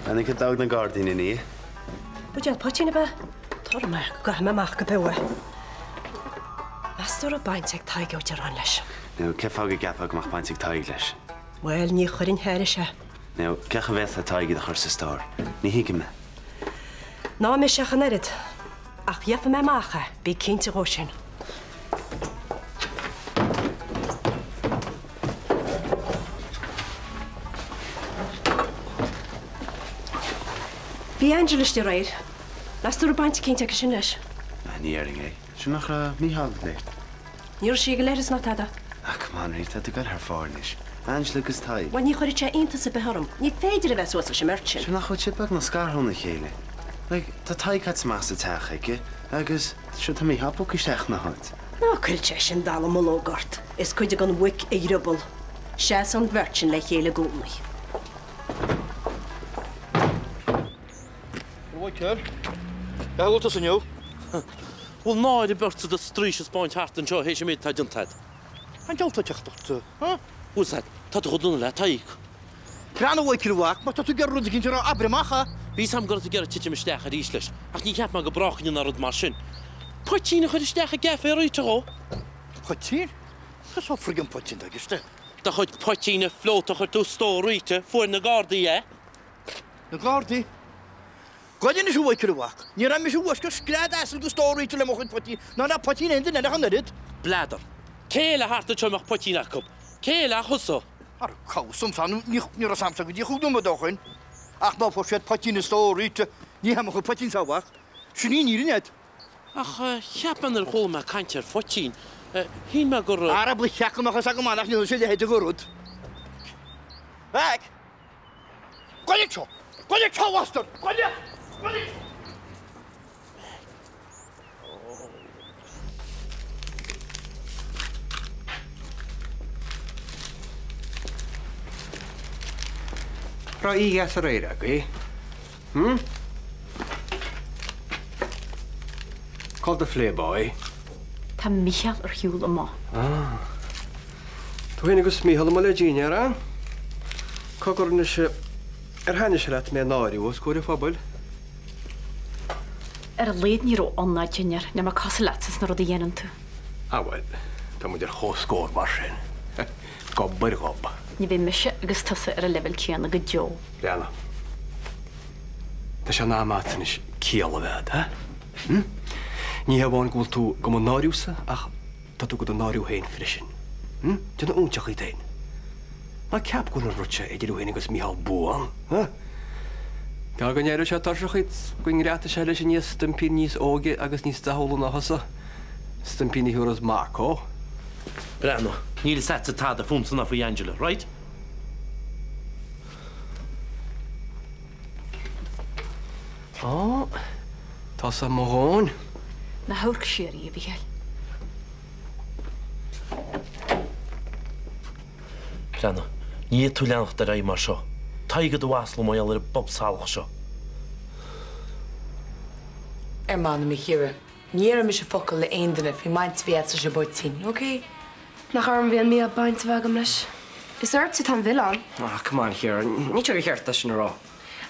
Tháinig a d'fhág na Gardaí ina ndiaidh. Buidéal poitín ab ea? Tabhair amach go gcaithfidh mé amach go beo é. Meas tú an raibh baint ag Tadhg Ó Direáin leis? Now, cén fáth go gceapfá go mbeadh baint ag Tadhg leis? Bhuel, ní chuirfinn thairis é. Now, cén chaoi a bhféadfadh Tadhg iad a chur sa stór? Ní thuigim é. Ná mise ach an oiread. Ach gheobhaidh mé amach é, bí cinnte dhó sin. Bhí Angela istigh aréir. Meas tú an raibh baint eicínt aici sin leis? Ní déarfainn é. Sin nach raibh Mícheál léi. Ní raibh sí ag an leithreas ná tada. Ah, come on, Rita, tá tú ag goil thar fóir anois. Angela agus Tadhg. Bhuel, ní chuirfeadh sé iontas ar bith orm. Ní féidir a bheith suas leis an mbeirt sin. Sea, nach bhfuil siad beagnach scartha óna chéile? Like, tá Tadhg caite amach as an teach aici agus sure tá Mícheál bogtha isteach ina háit. Ná cuireadh sé sin dallamullóg ort. Is cuid den mhuic a dhrioball. Seasann an bheirt sin le chéile i gcónaí. A Mhichael, cá bhfuil tusa inniu? Bhfuil náire beirt do straois a 'speáint thart anseo théis an méid atá déanta agat? An diabhal atá ag teacht ort, huh? Bhfuil 's agat, tá tú chomh dona le Tadhg. Breathnaigh, a Mhichael, a mhac, má tá tú ag iarraidh rud eicínt a rá, abair amach é. Bhí 's a'm go raibh tú ag iarraidh titim isteach arís leis, ach ní cheap mé go brácainne ná rud mar sin. Poitín a chur isteach i gcaife Rita dhó. Poitín? Cad é friggin poitín atá i gceist? Do chuid poitín a phleota a chuir tú i stór Rita, fuair na Gardaí é. Na Gardaí? Goid anois a Mhichael, a mhac. Ní raibh mise uaisce scread asail go stór Rita le mo chuid poitín, ná le poitín aon duine eile ach an oiread. Bladar. Cé eile thart anseo a mbeadh poitín acu? Cé eile ach thusa? Ara, cá bhfios domsa, ní raibh 's a'msa go dtí chúig nóiméad ó shoin. Ach má fuair siad poitín i stór Rita, ní hé mo chuid poitín-sa, a mhac. Sin í an fhírinne a'd. Ach cheap mé nuair a chuala mé caint ar phoitín, shíl mé gur. Ara, ba cheart go mbeadh fhios agam nach ndéanann sé a leithéid de rud. Mhac! Goil anseo! Goil anseo, a bhastard! Goil! Goil! Raibh oíche dheas aréir agaibh? Hm? Cá bhfuil do phlayboy? Tá Mícheál ar shiúl amach. Ah. Tú féin agus Mícheál amuigh le dinnéar, eh? Cogar anois, ar thaitnigh sé leat mé a náiriú os comhair an phobail? Ar a laghad ní raibh ann ná dinnéar, níl mé cosúil leatsa sna rudaí a dhéanann tú. Ah bhuel, tá muid ar chomhscór mar sin. Gob ar ghob. Ní bheidh mise agus tusa ar an leibhéal céanna go deo. Breathnaigh. Tá sé in am a'd anois ciall a bheith a'd, eh? Hm? Ní hé amháin go bhfuil tú go mo náiriúsa ach tá tú go do náiriú féin freisin. Hm? Déanamh óinseach dhíot féin. Ná ceap go bhfuil an rud seo idir thú féin agus Mícheál buan, huh? Gá go n-éireoidh sé tuirseach dhíot, go ngreadfaidh sé leis aníos stuimpín níos óige agus níos dathúla ná thusa, stuimpín a thiúrfas mac dhó. Breathnaigh, níl fhios a'dsa tada fúmsa ná faoi Angela, right? Á, tusa mo dhóin. Ná hamharc siar í, a Mhíchíl. Breathnaigh, ní fhéadfaidh tú leanacht ar aghaidh mar seo. Tadhg do mhaslú mar gheall ar an bpub salach seo. Ar m'anam, a Chiara, ní dhéarfaidh mise focal le aon duine faoin mbaint a bhí agat leis an bpoitín, ok? Nach orm a bhí an mí-ádh baint a bheith agam leis. Is ortsa atá an milleán. Ah, come on, Chiara, níl sé de cheart é sin a rá.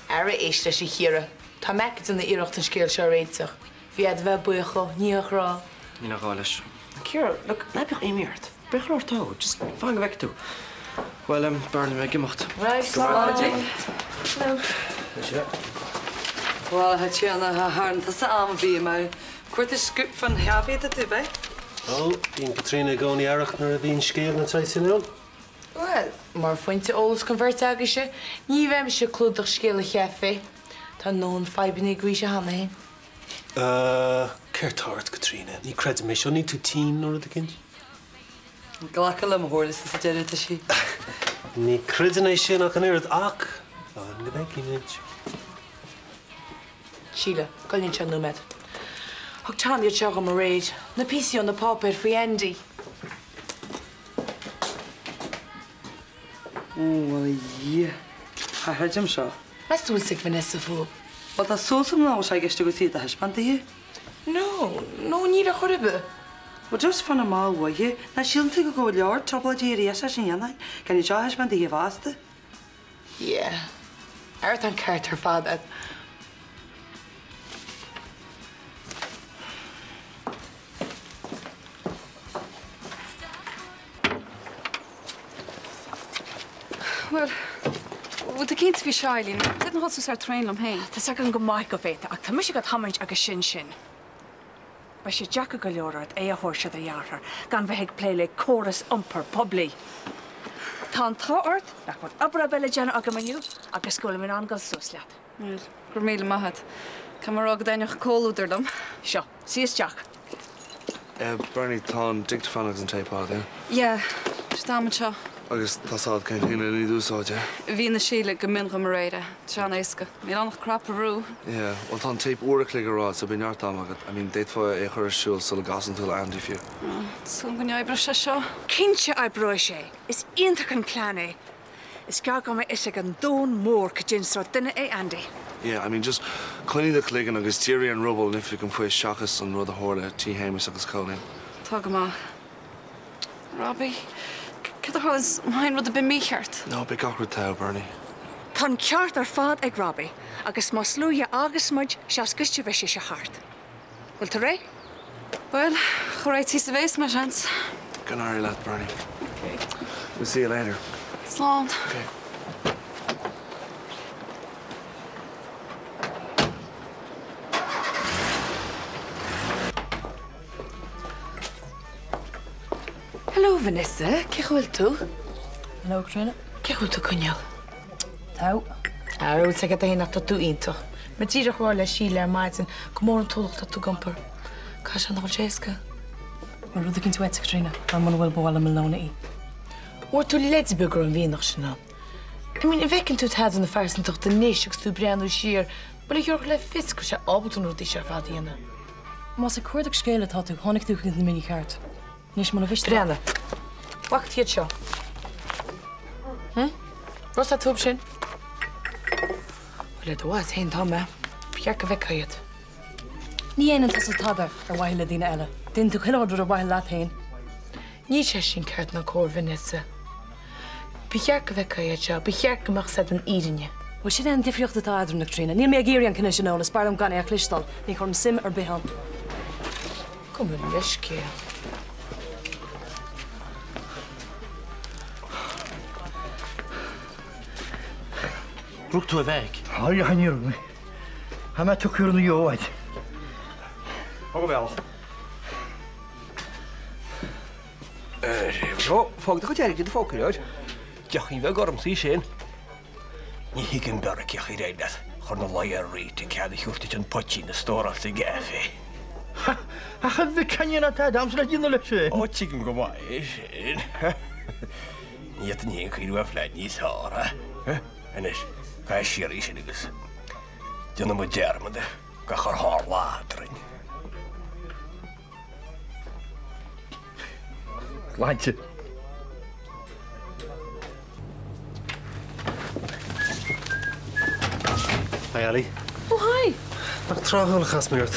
Ara éist leis, a Chiara. Tá Mac ag déanamh iarracht an scéal seo a réiteach. Bhí a'd a bheith buíoch dhó, ní a ghrá. Níl aon ghá leis. Ciara, look, ná bíodh imní ort. Beidh go leor togha, just fan go bhfeicfidh tú. Bhuel, em, b'fhearr liom ag imeacht. Right, slán. Bhuel, a Chaitríona, tharraing tusa am bhí mar cuartú scúp fan chaife tá tú, b'é? Ó, bíonn Caitríona i gcónaí aireach nuair a bhíonn scéal den tsaghas sin ann. Bhuel, mar phointe eolais don bheirt agaibhse, ní bheidh mise ag clúdach scéal an chaife. Tá a ndóthain fadhbanna ag Rita cheana féin. Uh, céard tá ort, Caitríona? Ní chreidim é seo, níl tú tinn nó rud eicínt? Ag glacadh le mo chomhairlesa sa deireadh, tá sí. Ní chreidim é sin ach an oiread, ach fan go bhfeicfimid. Síle, gabh anseo nóiméad. Thug Tom iad seo dhom aréir, na píosaí ó na páipéir faoi Andy. Ó, bhuel, a Dhia. Cha chreidim seo. Meas tú an bhfuil fhios ag Vanessa fúthu? Bhuel, tá súil agam nach bhfuil sé i gceist agat iad a thaispeáint daoithi. No, no, níl ar chor ar bith. Bhuel, just fan amach uaithi. Nach síleann tú go go leor trioblóidí ar é sin a dhéanamh, gan iad seo a thaispeáint daoithi fosta? Yeah. Ara tá an ceart ar fad agat. Bhuel, bhfuil tú cinnte faoi seo, Eileen? D'fhéadfainn dhul suas ar traein liom féin. Tá's agam go maith go bhféadfá, ach tá mise ag tiomáint agus sin sin. Beidh sé deacair go leor ort é a thabhairt do do dheartháir gan bheith ag plé le córas iompair poiblí. Tá an t-ádh ort nach bhfuil obair ar bith le déanamh agam inniu agus go bhfuilim in ann dul suas leat. Bhuel, go raibh míle maith agat. Caithfidh mé a rá go dtaitneodh comhluadar liom. Seo, suigh isteach. Bernie, tá an dictaphone agus an téip agat, yeah? Yeah, tá siad anseo. Agus tá 's agat cén chaoi le iad a úsáid, yeah? Bhí na Síle go mion dhom aréir, tá sé an-éasca. Níl ann ach cnaipe a bhrú. Yeah, bhuel tá an téip uair a chloig ar fhad so beidh neart ama agat. I mean, d'fhéadfá é a chur ar siúl sula gcasann tú le Andy fiú. Súil go n-oibreoidh sé seo. Cinnte oibreoidh sé! Is iontach an plean é! Is gearr go mbeidh fhios ag an domhan mór cad é an sórt duine é Andy. Yeah, I mean, just coinnigh do chloigeann agus dírigh ar an ruball in oifig an phoist seachas an rud a tharla tí Shéamuis agus Chóilín. Tá go maith. Robbie, céard a tharlaíonns má théann rud ar bith mícheart? No, beidh gach rud togha, Bernie. Tá an ceart ar fad ag Robbie, agus más luaithe a fhágas muid, seans go mbeidh sé seo thart. Bhfuil tú réidh? Bhuel, chomh réitithe is a bhéas mé, seans. Go n-éirí leat, Bernie. Ok. We'll see you later. Slán. Ok. Hello, Vanessa. Cén chaoi a bhfuil tú? Hello, Caitríona. Cén chaoi a bhfuil tú ag coinneáil? Togha. Ara, bhfuil 's agat féin ach tá tú iontach. Mé díreach ag rá le Síle ar maidin gur mór an t-ualach atá tú ag iompar. Caithfidh sé nach bhfuil sé éasca. Bhfuil rud eicínt uait, a Chaitríona, mar muna bhfuil ba mhaith liom i lóna í. Bhfuair tú leid ar bith go raibh an mhianach sin ann? I mean, an bhfeiceann tú tada ina phearsantacht anois agus tú ag breathnú siar, bhuel a thabharfadh le fios go raibh sé ábalta na rudaí seo ar fad a dhéanamh? Más ag cuardach scéil atá tú, tháinig tú chuig an duine ceart. Anois, muna mhiste. Breathnaigh. Bhfaca tú iad seo? Hm? Raibh 's agat fúthu sin? Bhuel, le do mhaitheas féin atá mé. Ba cheart go bhfeicfeá iad. Ní dhéanann tusa tada ar mhaithe le daoine eile. Déanann tú chuile rud ar mhaithe leat féin. Níl sé sin ceart ná cóir, Vanessa. Ba cheart go bhfeicfeá iad seo. Ba cheart go mbeadh 's agat an fhírinne. Bhuel, sin é an difríocht atá eadrainn, a Chaitríona. Níl mé ag iarraidh an cineál sin eolais. B'fhearr liom gan é a chloisteáil. Ní chuirim suim ar bith ann. Gabh mo leithscéal. Rug tú a bheidh. Tá ní rug mé. Tá mé tugtha ar na gheobhaid. Thug a bhealach. Seo, fág do chuid airgid i do phóca, leor. Deochín bheag ormsa í sin. Ní thuigim bearradh cén chaoi ar éirigh leat chur ina luí ar Rita cead a thabhairt duit an poitín a stóráil sa gcaife. Ach a mhic an ndéanann tada agamsa le déanamh leis sin. Ó, tuigim go maith é sin. Ní fhéadfainn féin cuimhneamh ar phlean níos fearr, a? Anois, caith siar í sin agus déanfaidh muid dearmad de gach ar tharla eadrainn. Sláinte. Hi Ali. Oh hi! Nach tráthúil a chas mé ort.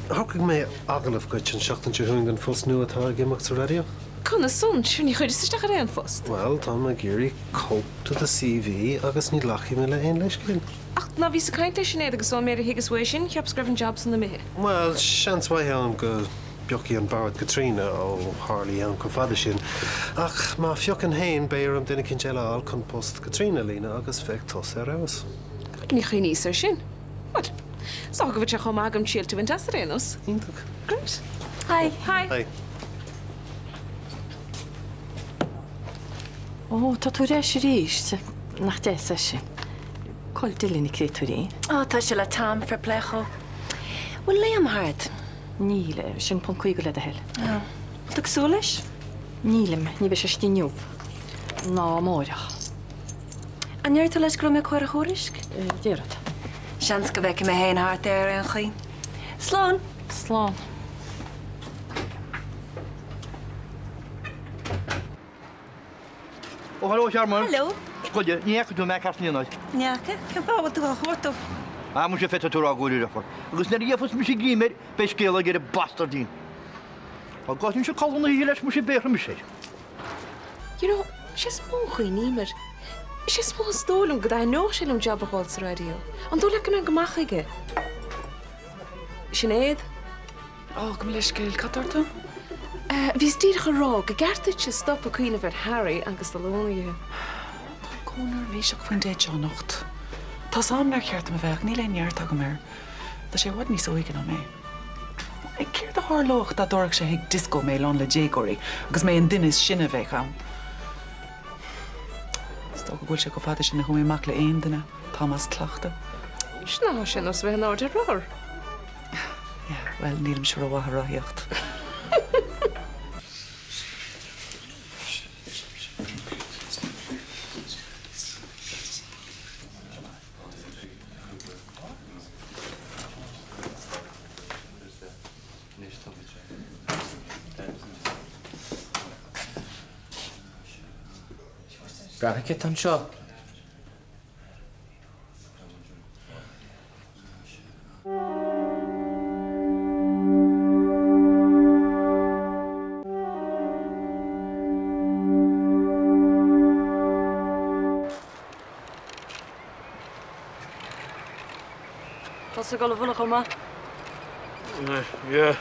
Shocraigh mé agallamh duit an seachtain seo chugainn don phost nua atá ag imeacht sa raidió. Conas san? Sure ní chuireas isteach ar aon phost. Bhuel, tá mé ag iarraidh cóip de do CV agus ní ghlacfaidh mé le haon leithscéal. Ach ná bhíos ag caint le Sinéad agus ón méid a thuigeas uaithi sin, cheapas go raibh an jab san imithe. Bhuel, seans mhaith ann go bpiocfaidh an Bord Caitríona ó tharla í ann chomh fada sin. Ach má phiocann féin, beidh orm duine eicínt eile a fháil chun post Caitríona a líonadh agus bheadh tusa ar fheabhas. Ní chuimhníos air sin. Bhuel, is dócha go bhfuil sé chomh maith agam triail a bhaint as ar aon nós. Iontach. Great. Hi. Hi. Hi. Ó, tá tú ar ais arís. Nach deas é sin. Cá bhfuil Dylan an créatúirín? Ó, tá sé le Tom, fair play dhó. Bhfuil Liam thart? Níl, sin ponc 50 le do thoil. Ó. Bhfuil tú ag súil leis? Nílim, ní bheidh sé istigh inniu. Ná amáireach. An ndéarfaidh tú leis go raibh mé ag cur a thuairisc? Déarfad. Seans go bhfeicfidh mé féin thart é ar aon chaoi. Slán! Slán. Ó, hello, Sharman. Hello. Scoile, ní fhaca tú mé ceart in aon áit. Ní fhaca? Cén fáth a bhfuil tú á chuartú? Ah, muise féadfaidh tú a rá go bhfuil ar Agus nuair a gheofas mise greim air, beidh scéal aige ar an bastardín. Dá gcaillfinnse codladh na hoíche leis, muise béarfaidh mise air. You know, sé is mó a chuimhním air. Is é is mó is dóigh liom go dtaitneodh sé liom jab a dh'fháil sa raidió. An dóigh leat go mbeinn go maith chuige? Sinéad? Ó, gabh mo leithscéal, cad dúirt tú? Bhíos díreach a rá go gceart duitse stop ag cuimhneamh ar Harry agus do lón a ithe. Táim chomh neirbhíseach faoin date seo anocht. Tá's a'm nár cheart dom a bheith ach níl aon neart agam air. Tá sé i bhfad níos óige ná mé. Céard a tharlódh dá dtabharfadh sé chuig dioscó mé lán le déagóirí agus mé an duine is sine a bheadh ann? Is dócha go bhfuil sé chomh fada sin ó chuaigh mé amach le aon duine, táim as cleachtadh. Sin tá sé ar nós a bheith in airde ar rothar. Yeah, bhuel, nílimse rómhaith ag rothaíocht. Breathnaigh cé tá anseo. Tá tú ag dul i bhfolach chomh maith. Yeah.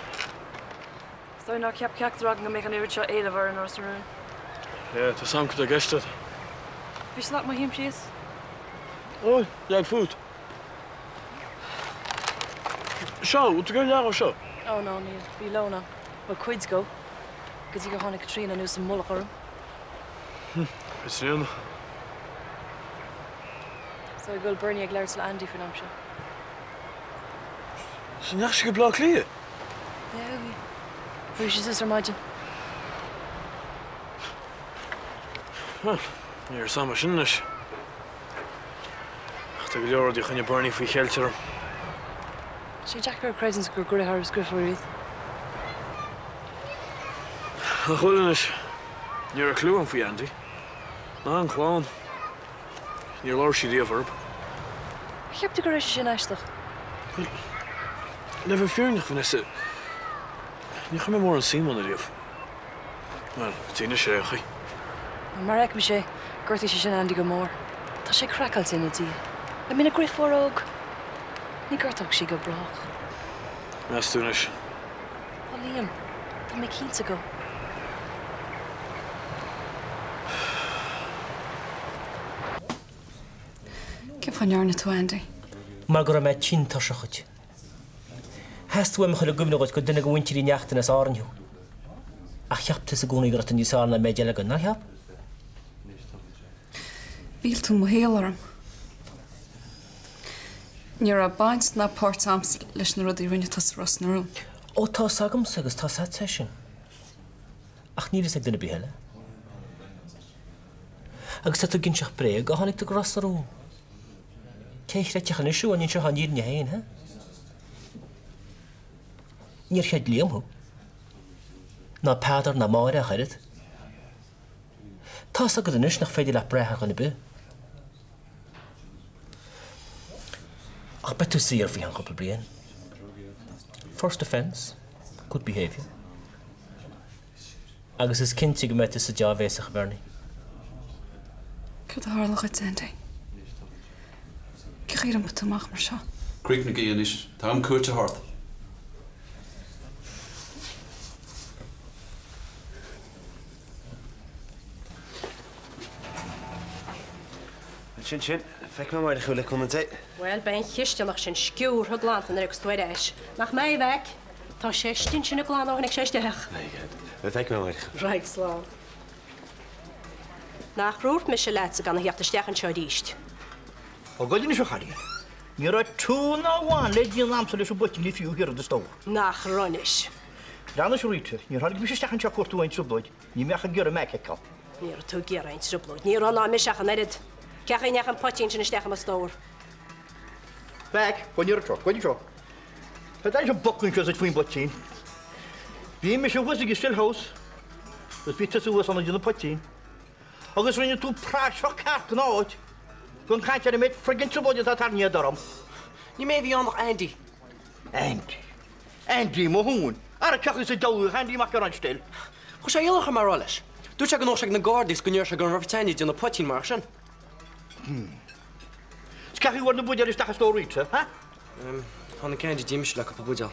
Is dóigh nár cheap ceachtar againn go mbeadh an oiread seo éilimh orainn i Ros na Rún. Yeah, tá 's a'm cad tá i gceist agat. Mhiste leat mo shuím síos? Ó, leag fút. Seo, bhfuil tú ag iarraidh leath seo? Ó no, níl. Bhí lón ann. Bhuel, cuid dhó. Go dtí gur tháinig Caitríona anuas i mullach orm. Caitríona. Is dóigh go bhfuil Bernie ag labhairt le Andy faoin am seo. So ndeachaigh sé go Bleá Cliath? Yeah, bhí. Bhí sé suas ar maidin. Bhuel, ní raibh 's a'm é sin anois. Ach tá go leor rudaí a choinnigh Bernie faoi cheilt orm. Tá sé deacair a chreidiúint gur deartháir agus deirfiúr iad. Nach bhfuil anois. Ní raibh clue agam faoi Andy. Ná an chlann. Níor labhair sí riamh orthu. Ar cheap tú go raibh sé sin aisteach? Bhuel, le bheith fírinneach, Vanessa, níor chuir mé mórán suim ann ariamh. Bhuel, go dtí anois ar aon chaoi. Mar a fheicimse é, ghortaigh sé sin Andy go mór. Tá sé craiceáilte ina diaidh. I mean, a dheirfiúr óg! Ní ghortódh sí go brách. Meas tú anois? Ó Liam, tá mé cinnte go. Cén fáth a ndearna tú Andy? Mar go raibh mé tinn tuirseach dhuit. Theastaigh uaim a chur i gcuimhne dhuit gur duine de mhuintir Uí Neachtain as Árainn thú. Ach cheap tusa i gcónaí go raibh tú níos fearr ná an méid eile againn, nár cheap? Mhill tú mo shaol orm. Ní raibh baint ná páirt a'msa leis na rudaí a rinne tusa i Ros na Rún. Ó, tá's agamsa agus tá's a'dsa é sin. Ach níl fhios ag duine ar bith eile. Agus tá tú ag inseacht bréag ó tháinig tú go Ros na Rún. Cé a chreidfeadh anois thú an inseofá an fhírinne féin, ha? Níor chreid Liam thú. Ná Peadar ná Máire ach oiread. Tá's agat anois nach féidir leat brath ar dhuine ar bith. Ach beidh tú saor faoi cheann cúpla bliain. First offence, good behaviour. Agus is cinnte go mbeidh tusa deá-bhéasach a Bhernie. Céard a tharla dhuit, Andy? Cén chaoi ar iompaigh tú amach mar seo? Críochnaigí anois, tá am cúirte thart. Sin sin, feicfidh mé amárach thú le cúnamh Dé. Bhuel, beidh an chisteanach sin sciúrtha glanta nuair a thiocfas tú ar ais. Nach mbeidh, a mhac? Tá sé istigh ansin ag glanadh ó tháinig sé isteach. Bhuel, feicfidh mé amárach thú. Right, slán. Nach ndúirt mise leatsa gan a theacht isteach anseo arís? Ó goid anois a chailín. Ní raibh tú ná one le déanamh a'msa leis an bpoitín fiú thiar i do stór. Nach raibh anois. Breathnaigh anois a Rita, níor tháinig mise isteach anseo ag cuartú aon trioblóid. Ní bheadh ag iarraidh mé a fheiceáil. Ní raibh tú ag iarraidh aon trioblóid. Ní raibh ná mise ach an oiread. Cén chaoi a ndeachaigh an poitín sin isteach i mo stór? Mac, go aniar anseo, go anseo. Tá an bocún seo duit faoin bpoitín. Bhí mise thuas ag Still House agus bhí tusa thuas ann ag déanamh poitín. Agus rinne tú praiseach ceart den áit, gan caint ar an méid friggin trioblóide atá tarraingthe orm. Ní mé a bhí ann ach Andy. Andy. Andy mo thóin. Ara cén chaoi sa diabhal a Andy Mac Gearáin Still. Chuir sé iallach orm é a rá leis. Dúirt sé go ndódh sé ag na Gardaí is go ndéarfadh sé go raibh Tanya ag déanamh poitín mar sin. Is cén chaoi a bhfuair na buidéil isteach sa stór Rita, ha? Tháinig Andy dtí mise le cúpla buidéal.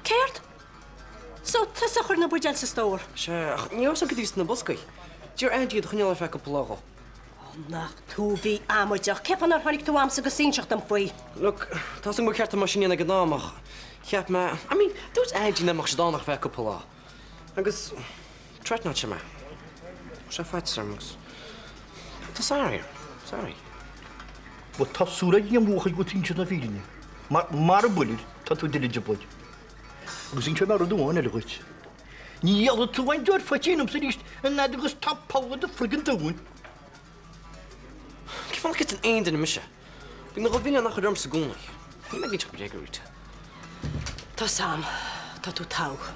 Céard? So, tusa a chuir na buidéil sa stór? Sea, ach ní raibh a fhios agam cad a bhí sna boscaí. D'iarr Andy iad a choinneáil ar feadh cúpla lá dhó. Ó, nach tú a bhí amaideach. Cén fáth nár tháinig tú chugamsa agus inseacht dom faoi? Look, tá a fhios agam gur cheart dom é sin a dhéanamh ag an am ach cheap mé, I mean, dúirt Andy nach mbeadh siad ann ach ar feadh cúpla lá. Agus threatenáil sé mé. Chuir sé faitíos orm agus tá sorry, sorry. Bhuel, tá súil ag an bhuachaill go bhfuil tú ag inseacht na fírinne, mar mara bhfuil, tá tú ag dul i dtrioblóid. Agus inseoidh mé rud amháin eile dhuit. Ní dhíolfaidh tú aon deoir phoitín liomsa arís an fhad agus tá poll i do friggin tóin. Cén fáth nach gcreideann aon duine mise? Bíonn a mhilleán á chur ormsa i gcónaí. Níl mé ag inseacht bréaga, Rita. Tá 's a'm, tá tú togha.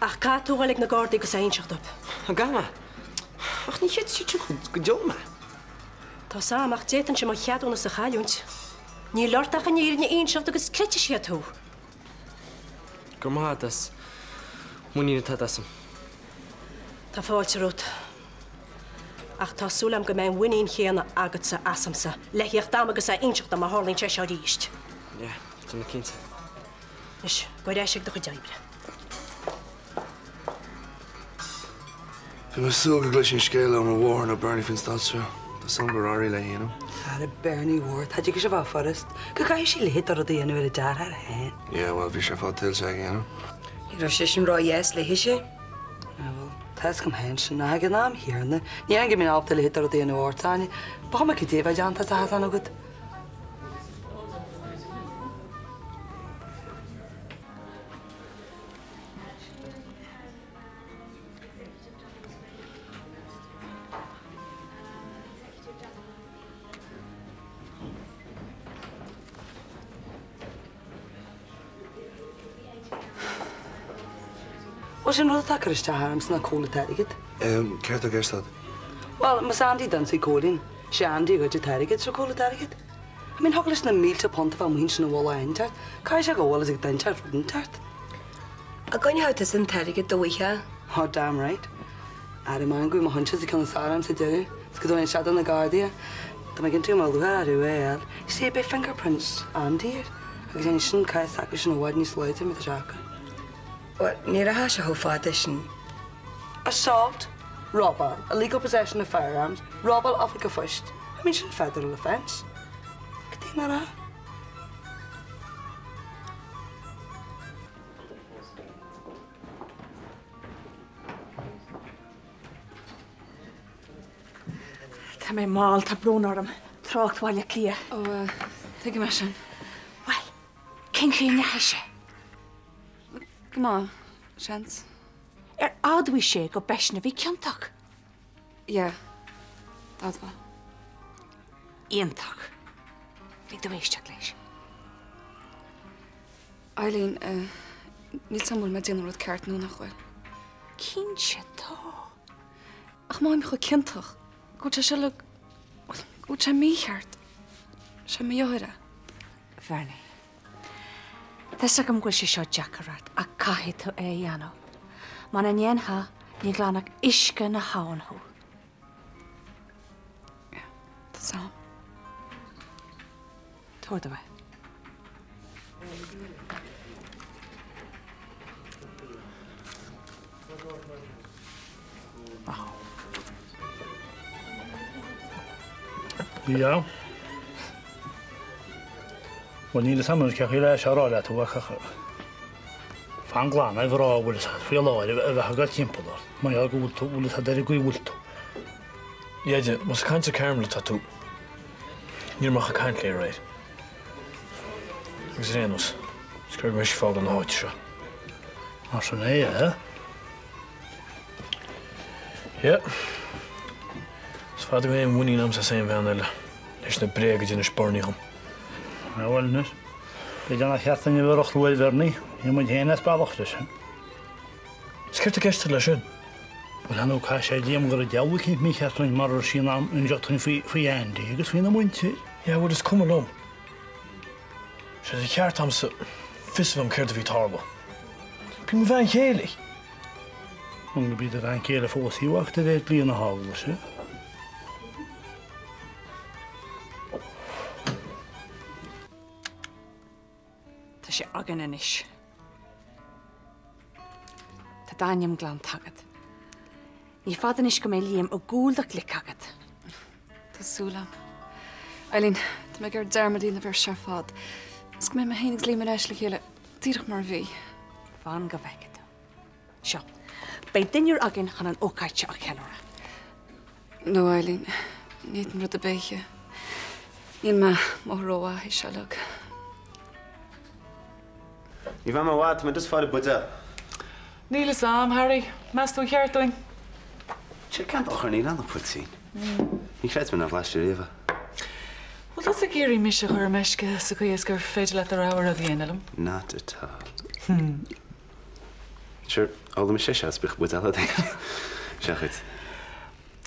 Ach caithfidh tú dhul ag na Gardaí agus é a inseacht dóibh. An gcaithfidh mé? Ach ní chreidfidh siad sin go deo mé. Tá 's a'm, ach d'fhéadfainnse mo cheadúnas a chailliúint. Níl ort ach an fhírinne a inseacht agus creidfidh siad thú. Go raibh maith agat as muinín atá agat asam. Tá fáilte romhat. Ach tá súil agam go mbeidh an mhuinín chéanna agatsa asamsa le theacht a'm agus é a inseacht dom má tharlaíonn sé seo arís. Yeah, déanfaidh mé cinnte. Anois, gabh ar ais ag do chuid oibre. Bhí mé ag súil go gcloisfinn scéala ó mo mháthair nó Bernie faoin staid seo. Tá 's agam gur éirigh léi, you know. Ara Bernie mhór, tá sé a bheith furast. Go gcaithfidh sí a leithéid de rud a dhéanamh ar a deartháir féin. Yeah, well, bhí sé ar fad tuillte aige, you know. Ní raibh seisean ródheas léithise. Ah bhuel, tá 'fhios agam féin sin, ach ag an am chéanna, ní dhéarfainn go mbeinn ábalta a leithéid de rud a dhéanamh ort, Áine. Ba chuma cad é a bheadh déanta sa hatán agat. Bhuel, sin rud atá ag cur isteach ormsa ná cá bhfuil an t-airgead. Céard atá i gceist agat? Bhuel, más Andy d'ionsaigh Cóilín, sé Andy a ghoid an t-airgead, so cá bhfuil an t-airgead? I mean, thig leis na mílte punt a bheith amuigh ansin i bhfolach inteacht, caithfidh sé go bhfuil fhios ag duine inteacht rud inteacht. An gcoinneoidh tusa an t-airgead dá bhfaighfeá? Oh, damn right. Aire maith go bhfuil mo choinsias ag ceann is fearr a'm sa deireadh, is go dtabharfainn isteach do na Gardaí é. Tá mé cinnte go mbeadh lúcháir orthu é a fháil. You see, beidh fingerprints Andy air, agus ansin cás s'acu sin i bhfad níos láidre mar tá sé acu. Bhuel, ní rachaidh sé chomh fada sin. Assault, robáil, illegal possession of firearms, robáil oifig an phoist. I mean, sin federal offence. Cad é nach raibh? Tá mé mall, tá brón orm. Trácht Bhaile Átha Cliath. Ó, tuigim é sin. Bhuel, cén chaoi a ndeachaigh sé? Go maith, seans. Ar admhaigh sé go b'eisean a bhí ciontach? Yeah, d'admhaigh. Iontach. Lig dom éisteacht leis. Eileen, níl 's a'm an bhfuil mé ag déanamh an rud ceart nó nach bhfuil. Cinnte, tá. Ach mothaím chomh ciontach go bhfuil sé seo le, bhuel, go bhfuil sé mícheart. Sé mo dheartháir é. Bhernie, tá 's agam go bhfuil sé seo deacair ort ach caithfidh tú é a dhéanamh. Muna ndéanfá, ní ghlanfadh uisce na habhann thú. Tá 's a'm. Tabhair domh é. Yeah. Bhuel, níl 'fhios a'm cén chaoi le seo a rá leat ach fan glan a mhná bhfuil 'fhios a'd faoi láthair a bheith ag dul timpeall ort, mar gheall go bhfuil tú, bhfuil 'fhios a'd ar an gcaoi a bhfuil tú. Dheaide, más ag caint ar Carmel atá tú, ní raibh mé ach ag caint léi aréir. Agus ar aon nós, is gurb mise fágáil na háite seo. Mar sin é, eh? Yeah. Is fada go mbeidh aon mhuinín a'msa as aon bhean eile, leis na bréaga a d'inis Bernie dhom. Ah, bhuel anois, b'fhéidir nár cheart dúinn a bheith ag rothlú ar Bhernie, níl muid féin as bealach freisin. Is céard atá i gceist leis sin? Bhuel, ar ndóigh, caithfidh sé díom go raibh dealbh eicínt mícheart dúinn mar a raibh sí in ann inseacht dúinn faoi, faoi Andy agus faoina muintir. Yeah, bhuel, is cuma liom. Sé de cheart a'msa fios a bheith a'm céard a bhí ag tarlú. B'í mo bhean chéile í. An gurb í do bhean chéile fós í, mhac, de réir dlí na heaglaise? Tá sé againn anois. Tá d'ainm glanta agat. Ní fada anois go mbeidh Liam i gcúl do ghlic agat. Tá súil agam. Eileen, tá mé ag iarraidh dearmad a dhéanamh air seo ar fad. Is go mbeidh mé féin agus Liam ar ais le chéile díreach mar a bhí. Fan go bhfeicfidh tú. Seo, beidh dinnéar againn chun an ócáid seo a cheiliúradh. No, Eileen, ní fhéadfainn rud ar bith a ithe. Níl mé amuigh rómhaith é seo uilig. Ní bheidh mé i bhfad, tá mé just ag fáil buidéal. Níl fhios a'm, Harry. Meas tú an cheart dúinn? Sure, cén dochar, níl ann ach poitín. Ní chreidim nár bhlais tú riamh é. Bhfuil tusa ag iarraidh mise a chur i meisce sa chaoi is gur féidir leat do rogha rud a dhéanamh liom? Not at all. Sure, ólfaidh mise é seo is bíodh buidéal agat. Seo dhuit.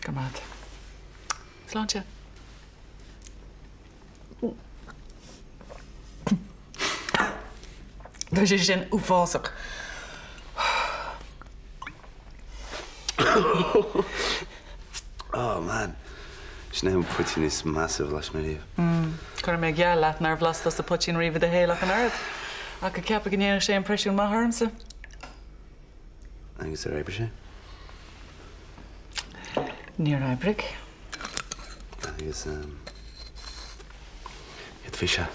Go raibh maith agat. Sláinte. Tá sé sin uafásach. Oh man, sin é an poitín is measa a bhlais mé riamh. Cuirfidh mé geall leat nár bhlas tusa poitín riamh i do shaol ach an oiread. Ach ag ceapadh go ndéanfadh sé impreisiún maith ormsa. Agus ar oibrigh sé? Níor oibrigh. Agus céard faoi seo?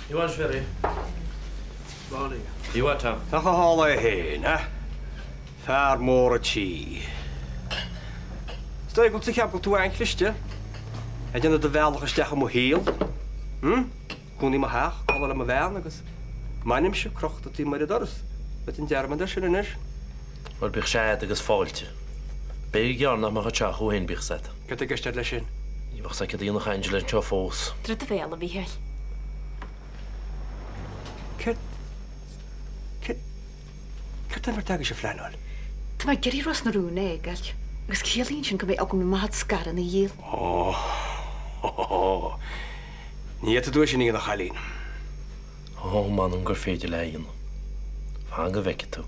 Ní bhain sé Ní bhain Tom. Tá go hálainn é féin, a? Fear mór a' tí. Is dóigh go bhfuil tú ag ceapadh go bhfuil tú an-chliste, ag déanamh do bhealach isteach i mo shaol. Hm? Cónaí i mo theach, codladh le mo bhean agus m'ainmse crochta taobh amuigh ar an doras. Rinne tú dearmad air sin anois. Bhuel, bíodh sé a'd agus fáilte. B'fhéidir gearr nach mbeadh anseo thú féin, bíodh 's a'd. Céard tá i gceist a'd leis sin? Ní bheadh 's a'd céard a dhéanfadh Angela anseo fós. Druid do bhéal, a Mhíchíl. Céard, céard, céard tá an bheirt agaibhse a phleanáil? Tá mé ag iarraidh Ros na Rún a fhágáil, agus ciallaíonn sin go mbeidh agam na maithe scaireanna a dhíol. Ó, hó, hó, ní fhéadfaidh tú é sin a dhéanamh, a chailín. Ó, m'anam gur féidir léi a dhéanamh. Fan go bhfeicfidh tú.